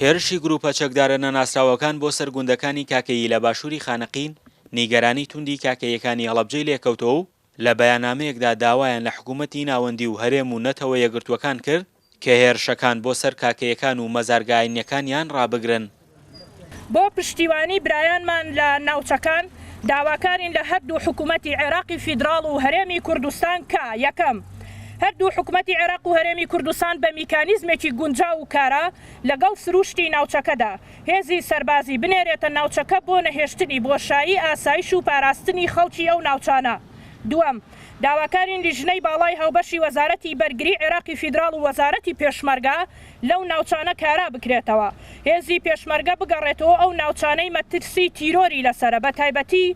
هێرشی گروپە چەکدارە نەناسراوەکان بۆ سەر گوندەکانی کاکەیی لە باشووری خانەقین، نیگەرانی توندی کاکەییەکانی هەڵەبجەی لێکەوتەوە و لە بەیاننامەیەکدا داوایان لە حکوومەتی ناوەندی و هەرێم و نەتەوە یەکگرتووەکان کرد کە هێرشەکان بۆ سەر کاکەیەکان و مەزارگە ئاینییەکانیان ڕابگرن. بۆ پشتیوانی برایانمان لە ناوچەکان، داواکارین لە هەردوو حکومەتی عێراقی فیدراڵ و هەرێمی کوردستان کە، یەکەم، هەردوو حکومەتی عێراق و هەرێمی کوردستان بە میکانیزمێکی گونجاو و کارا لەگەڵ سروشتی ناوچەکەدا، هێزی سەربازی بنێرێتە ناوچەکە بۆ نەهێشتنی بۆشایی ئاسایش و پاراستنی خەڵکی ئەو ناوچانە. دووەم، داواکارین لیژنەی باڵای هاوبەشی وەزارەتی بەرگری عێراقی فیدراڵ و وەزارەتی پێشمەرگە لەو ناوچانە کارا بکرێتەوە، هێزی پێشمەرگە بگەڕێتەوە ئەو ناوچانەی مەترسی تیرۆری لەسەرە بەتایبەتی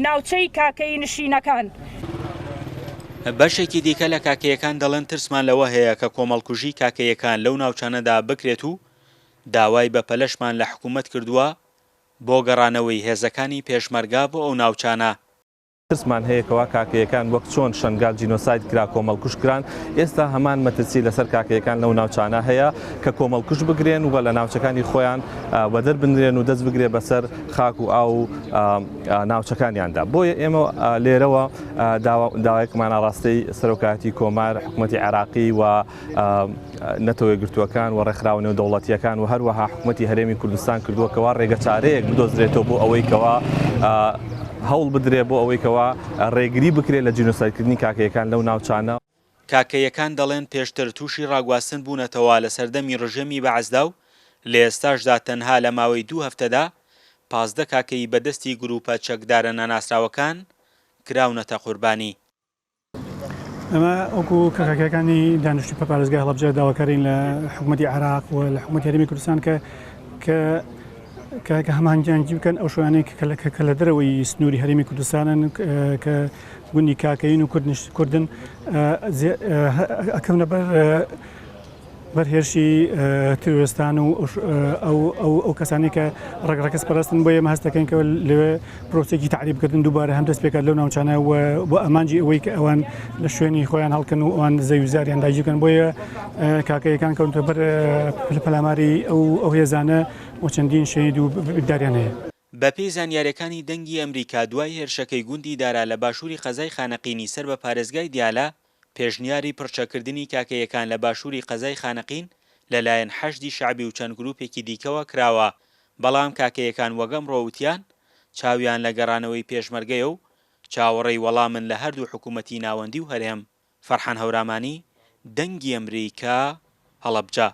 ناوچەی کاکەیی نشینەکان. بەشێکی دیکە لە کاکەیەکان دەڵێن ترسمان لەوە هەیە کە کۆمەڵکوژی کاکەیەکان لەو ناوچانەدا بکرێت و داوای بەپەلەشمان لە حکومەت کردووە بۆ گەڕانەوەی هێزەکانی پێشمەرگە بۆ ئەو ناوچانە. ترسمان هەیە کەوا کاکەیەکان وەک چۆن شەنگال جینۆساید کرا کۆمەڵکوژ کران ئێستا هەمان مەترسی لەسەر کاکەیەکان لەو ناوچانە هەیە کە کۆمەڵکوژ بگرێن و لە ناوچەکانی خۆیان وەدەر بنرێن و دەست بگرێ بەسەر خاک و ئاو و ناوچەکانیاندا بۆیە ئێمە لێرەوە داوایەکمان ئاڕاستەی سەرۆکایەتی کۆمار حکوومەتی عێراقی و نەتەوە یەکگرتووەکان و ڕێکخراوە نێودەوڵەتییەکان و هەروەها حکوومەتی هەرێمی کوردستان کردووە کەوا ڕێگەچارەیەک بدۆزرێتەوە بۆ ئەوەی کەوا هەوڵ بدرێ بۆ ئەوەی کەوا ڕێگری بکرێت لە جینۆسایدکردنی کاکەیەکان لەو ناوچانە. کاکەیەکان دەڵێن پێشتر تووشی ڕاگواستن بوونەتەوە لە سەردەمی ڕژێمی بەعسدا و لە ئێستاشدا تەنها لە ماوەی دوو هەفتەدا 15 کاکەیی بە دەستی گرووپە چەکدارە نەناسراوەکان کراونەتە قوربانی. ئێمە وەکو کەکەکەکانی دانیشتوی پارێزگای هەڵەبجە داواکارین لە حکوومەتی عێراق و لە حکوومەتی هەرێمی کوردستان کە کە کە هەماهەنگی بکەن ئەو شوێنەی کە لە دەرەوەی سنووری هەرێمی کوردستانن کە گوندی کاکەین و کوردن ئەکەونە بەر بەر هێرشی تیرۆرستان و ئەو کەسانەی کە ڕەگ ڕەگەز پەرستن بۆ ئێمە هەست دەکەین کە لەوێ پرۆسێکی تەعریبکردن دووبارە هەم دەست پێکات لەو ناوچانە و بۆ ئامانجی ئەوەی کە ئەوان لە شوێنی خۆیان هەڵکەن و ئەوان زەوی زاریان داگیر بکەن بۆیە کاکەیەکان کەوتە بەر پەلاماری ئەو ئەو هێزانە و چەندین شەهید و برینداریان هەیە. بەپێی زانیاریەکانی دەنگی ئەمریکا دوای هێرشەکەی گوندی دارا لە باشوری قەزای خانەقینی سەر بە پارێزگای دیالە، پێشنیاری پڕچەککردنی کاکەیەکان لە باشوری قەزای خانەقین لەلایەن حەشدی شەعبی و چەند گروپێکی دیکەوە کراوە، بەڵام کاکەیەکان وەک ئەمڕۆ وتیان چاویان لە گەڕانەوەی پێشمەرگەیە و چاوەڕێی وەڵامن لە هەردوو حکومەتی ناوەندی و هەرێم. فەرحان هەورامانی، دەنگی ئەمریکا، هەڵەبجە.